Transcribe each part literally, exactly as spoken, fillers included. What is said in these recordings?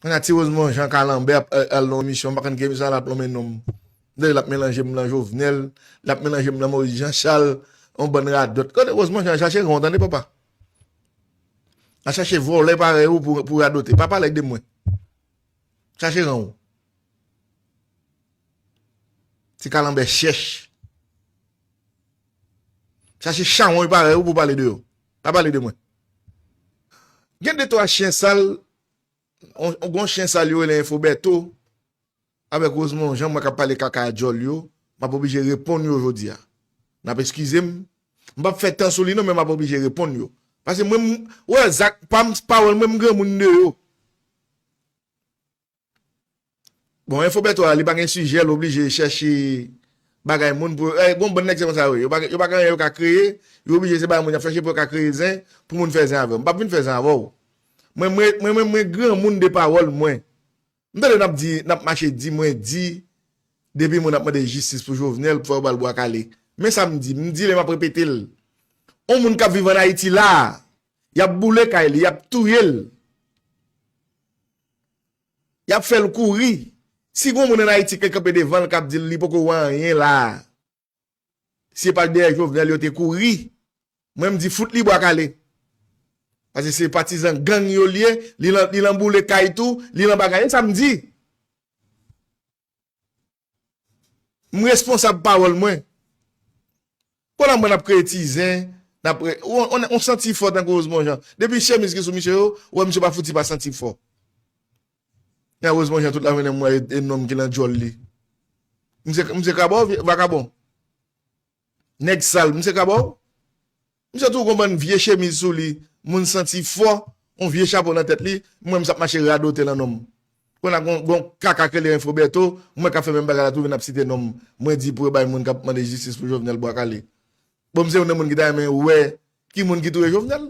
Kounye a ti Rosemond Jean Calanbert ap al nan emisyon, m pa konn ki emisyon l ap lonmen non m. M tande l ap melanje m nan Jovenel, l ap melanje m nan Moïse Jean Charles, yon bann radòt. Kote Rosemond Jean, chache ran w tande papa. A chache vòlè parèy ou pou, pou radote. Pa pale de mwen. Chache ran w. Ti Calanbert chèch. Chache chawony parèy ou pou pale de yo. Pa pale de mwen. Gen de twa chen sal, on, on, gon chen sal yo rele Enfo Bèto, avèk Rosemond Jean, mwen k ap pale kaka a djòl yo, m ap oblije reponn yo jodi a. N ap eskize m. M p ap fè tan sou li non, men m ap oblije reponn yo. Paske mwen, m, wè, zak pa m, pawòl mwen, m granmoun de yo. Bon, Enfo Bèto a, li pa gen sijè, l oblije chèche bagay moun pou, eh, gon bann nèg se konsa yo ye. Yo pa, yo pa gen anyen yo ka kreye, yo oblije se bagay moun y ap chèche pou yo ka kreye zen, pou moun fè zen avè w. M p ap vin fè zen avè w. Mwen, mwen, mwen, mwen, mwen granmoun de pawòl mwen. M tande n ap di, n ap mache di, mwen di, depi moun ap mande jistis pou Jovenel, pou fè yo ba l bwa kale. Men sa m di, m di l e m ap repete l. On moun k ap viv ann Ayiti la a, y ap boule kay li, y ap touye l. Y ap fè l kouri. Si gon moun ann Ayiti k kanpe devan l k ap di l li poko wè anyen la a, si se pa t dèyè Jovenel yo te kouri, mwen m di fout li bwa kale. Paske se patizan gang yo l ye, li nan, li nan boule kay tou, li nan bagay. E sa m di. M responsab pawòl mwen. Kounye a mwen n ap kreye ti zen, n ap re-, on, on, on santi fò tankou Rosemond Jean. Depi chemiz ki sou misye yo, ou wè misye pa fouti pa santi fò. Nan Rosemond Jean tout lajounen m wè e, e nonm ki nan djòl li. Misye, misye krabò, vye vakabon. Nèg sal, misye krabò. Misye tou gon bann vye chemiz sou li, moun santi fò, on vye chapo nan tèt li, m wè misye ap mache radote nan non m. Kounye a gon, gon kaka k rele Enfo Bèto, m wè k ap fè menm bagay la tou vin ap site non m. Mwen di pou yo bay moun k ap mande jistis pou Jovenel bwa kale. Bon, m se youn nan moun ki ta renmen wè ki moun ki touye Jovenel.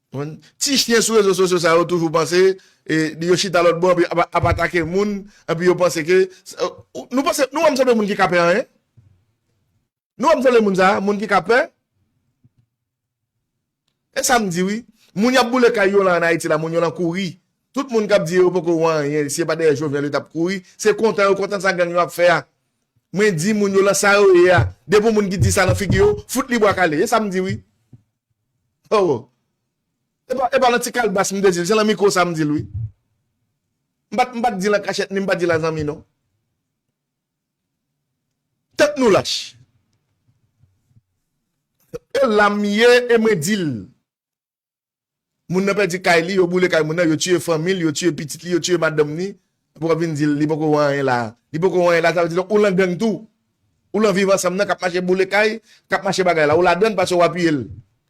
Konprann? Ti chen sou rezo sosyo sa yo toujou panse, e, yo chita lòt bò, epi ap, ap atake moun, epi yo panse ke, nou panse, nou wè m sanble moun ki ka pè anyen? Nou wè m sanble moun sa a, moun ki ka pè? E sa m di wi. Moun y ap boule kay yo la ann Ayiti la, moun yo lan kouri. Tout moun k ap di yo poko wè anyen, si se pa dèyè Jovenel yo t ap kouri, se kontan yo kontan sa gang yo ap fè a. Mwen di moun yo lan sa yo ye a. Depi yon moun ki di sa nan figi yo, fout li bwa kale. E sa m di wi. Oh. E pa, e pa nan ti kalbas m te di l, se lan mikwo sa m di l wi. M pa t, m pa t di l an kachèt ni m pa t di l an zanmi non. Tank nou lach. E la m ye e mwen di l. Moun nan pèdi kay li, yo boule kay moun nan, yo tiye fanmi l, yo tiye pitit li, yo tiye madanm li. Pou w ap vin di l, li poko wè anyen la. Li poko wè anyen la, sa vle di ou lan gang tou. Ou lan Viv Ansanm nan k ap mache boule kay, k ap mache bagay la. Ou ladann paske w apiye l.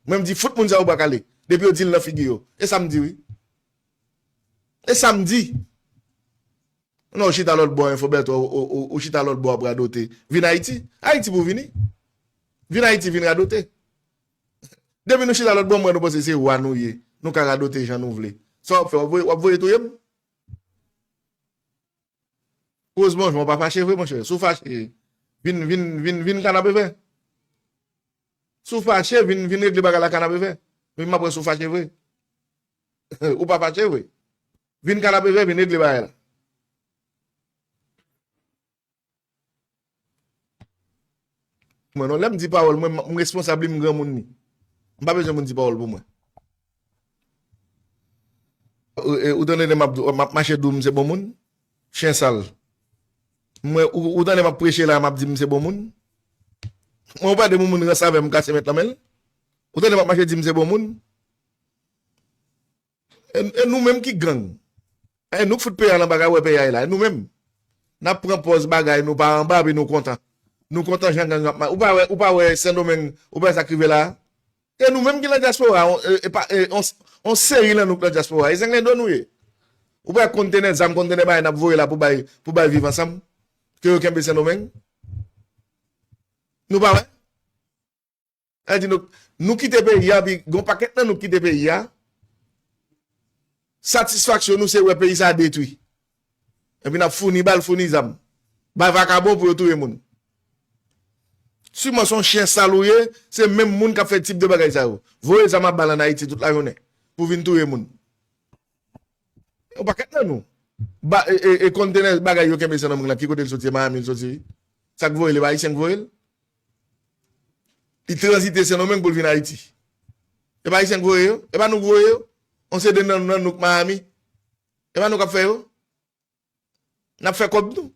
Mwen m di fout moun sa yo bwa kale. Depi yo di l nan figi yo. E sa m di wi. E sa m di. Non, ou chita lòt bò, Enfo Bèto, ou, ou, ou, ou chita lòt bò ap radote. Vin Ayiti. Ayiti pou vini. Vin Ayiti, vin radote. Depi nou chita lòt bò, m wè nou panse se wa nou ye. Nou ka radote jan nou vle. Sa w ap fè, w ap voye, w ap voye touye m? Koz bonjwa, w pa fache vre, monchè. Si w fache, vin, vin, vin, vin kanapevè. Si w fache, vin, vin regle bagay la kanapevè. Men m ap wè si w fache vre. Ou pa fache vre. Vin kanapevè, vin regle bagay la. Mwen non, lè m di pawòl mwen, m responsab li, m granmoun li. M pa bezwen moun di pawòl pou mwen. Ou, e, ou tande lè m ap, m ap mache di w m se bon moun? Chen sal. Mwen, ou, ou tande m ap preche la, m ap di m se bon moun? Mwen, ou pa de moun, moun rans avè m, kase mèt nan men l? Ou tande m ap mache di m se bon moun? E, e nou menm ki gang. E nou k fout peyi a nan bagay, wè peyi a ye la. E nou menm. N ap pran pòz bagay, nou pa anba, epi nou kontan. Nou kontan jan gang ap ma-, ou pa wè, ou pa wè Sendomeng, ou pa wè sa k rive la a? E nou menm ki lan dyaspora, on, e, e pa, e, on, on seri lan nou k lan dyaspora. E zenglendo nou ye. Ou pa wè kontenè zam, kontenè bagay n ap voye la pou bay, pou bay Viv Ansanm? Ke yo kenbe Sendomeng? Nou pa wè? Sa vle di nou, nou kite peyi a, epi gon pakèt nan nou k kite peyi a. Satisfaksyon nou se wè peyi sa a detwi. Epi n ap founi bal, founi zam. Bay vakabon pou yo touye moun. Siman se yon chen sal ou ye, se menm moun k ap fè tip de bagay sa yo. Voye zam ak bal ann Ayiti tout lajounen pou vin touye moun. Yon pakèt nan nou. Ba, e, e, e kontenè bagay yo kenbe Sendomeng lan, ki kote l soti? E Miami l soti? Sa k voye l, e pa Ayisyen k voye l? Li tranzite Sendomeng pou l vin Ayiti. E pa Ayisyen k voye yo? E pa nou k voye yo? On se de nan, nan nou k Miami. E pa nou k ap fè yo? N ap fè kòb nou.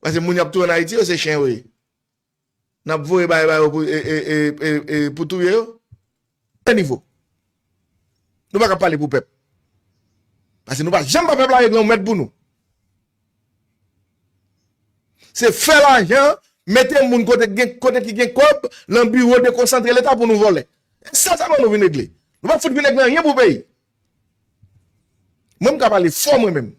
Paske moun y ap touye ann Ayiti yo, se chen yo ye. N ap voye bay ba yo pou, e, e, e, e, e, pou touye yo. Kel nivo? Nou pa ka pale pou pèp. Paske nou pa janm pa pèp la regle yon mèd pou nou. Se fè lajan, mete moun kote gen, kote ki gen kòb, nan biwo dekonsantre Leta pou nou vòlè. E sa sèlman nou vin regle. Nou pa fout vin regle anyen pou peyi. Mwen, m ka pale fò mwen menm.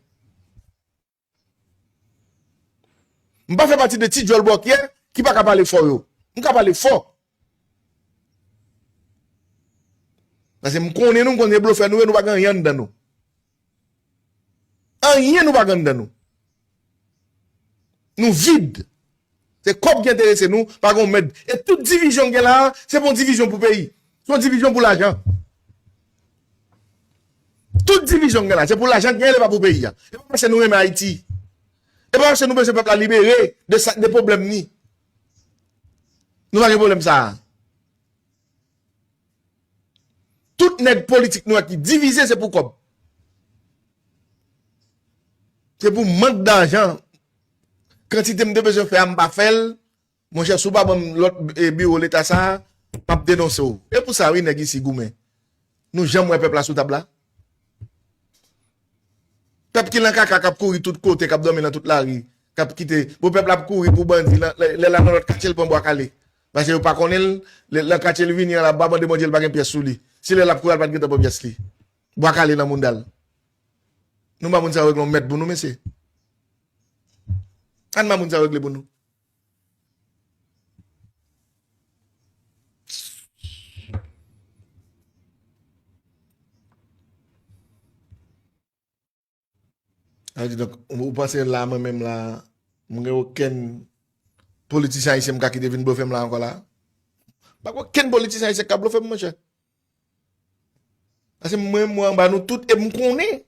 M pa fè pati de ti djòl bòkyè ki pa ka pale fò yo. M ka pale fò. Paske m konnen nou, m konnen blofè nou ye, nou pa gen anyen anndan nou. Anyen nou pa gen anndan nou. Nou vid. Se kòb ki enterese nou, pa gen yon mèd. E tout divizyon k gen la a, se pou yon divizyon pou peyi. Se yon divizyon pou lajan. Tout divizyon k gen la, se pou lajan k gen, e pa pou peyi a. E pa paske nou renmen Ayiti. E pa paske nou bezwen pèp la libere de sa, de pwoblèm ni. Nou pa gen pwoblèm sa a. Tout nèg politik nou a ki divize, se pou kòb. Se pou mank dajan. Kantite m te bezwen fè a, m pa fè l. Monchè, si w pa ban m lòt, e, biwo Leta sa a, m ap denonse w. E pou sa, wi, nèg isi goumen. Nou janm wè pèp la sou tab la? Pèp ki nan kaka, k ap kouri tout kote, k ap dòmi nan tout lari, k ap kite. Bon, pèp la ap kouri pou bandi, lè, lè, lè l al nan lòt katye, l pran Bwa Kale. Paske yo pa konnen l, lè, nan katye li vini an la, pa mande Bondye, li pa gen pyès sou li. Si lè l ap kouri, l pa t gentan pran pyès li. Bwa Kale nan mounda l. Nou ba moun sa yo regle yon mèd pou nou, mesye. Ann ba moun sa yo regle pou nou. Sa vle di, donk, ou, ou panse la, mwen menm la, mwen gen okenn politisyen ayisyen m ka kite vin blofe m la ankò la? Pa gen okenn politisyen ayisyen k ka blofe m, monchè. Paske mwen, mwen anba nou tout, e m konnen.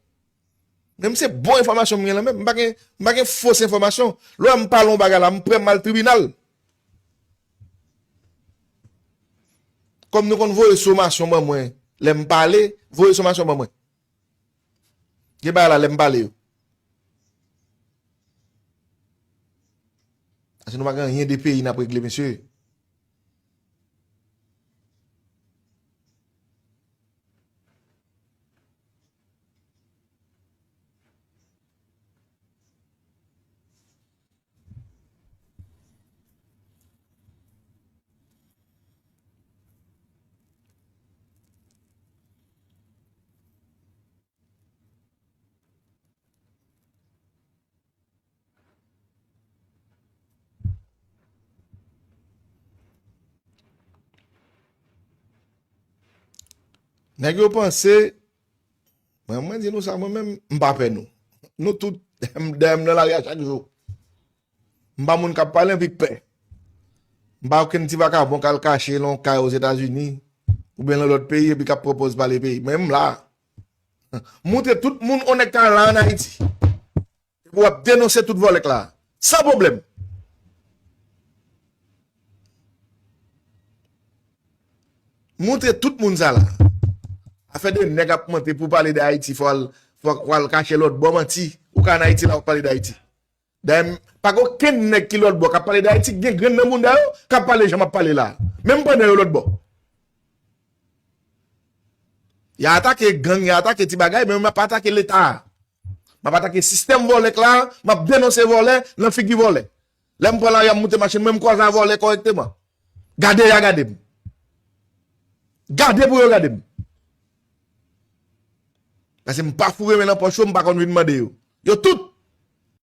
Men m se bon enfòmasyon m gen lan menm. M pa gen, m pa gen fos enfòmasyon. Lè w wè m pale yon bagay la, m prè m al tribinal. Kòm nou konn voye somasyon ban mwen, lè m pale, voye somasyon ban mwen. Gen bagay la, lè m pale yo. Paske nou pa gen anyen de peyi n ap regle, mesye. Nèg yo panse, mwen, mwen di nou sa, mwen menm, m pa pè nou. Nou tout, dèyè m nan lari a chak jou. M pa moun k ap pale anpi k pè. M pa okenn ti vakabon k al kache nan yon kay Ozetazini oubyen nan lòt peyi epi k ap pran pòz pale peyi. Men m la. Montre tout moun on nèg ka la ann Ayiti. Epi w ap denonse tout vòlè k la. San pwoblèm. Montre tout moun sa la. Afè de nèg ap monte pou pale de Ayiti, fò al, fò, fò al kache lòt bò manti. Ou ka ann Ayiti la, w ap pale de Ayiti. Dayè, m pa gen okenn nèg ki lòt bò k ap pale de Ayiti, gen grenn nan moun dayè k ap pale jan m ap pale la. Menm pandan yo lòt bò. Y a atake gang, y a atake ti bagay, men m ap atake Leta a. M ap atake sistèm vòlè k la, m ap denonse vòlè nan figi vòlè. Lè m pran lari a, m moute machin mwen, m kwaze a vòlè kòrèkteman. Gade y a gade m. Gade pou yo gade m. Paske m pa foure men nan pòch yo, m pa konn vin mande yo. Yo tout,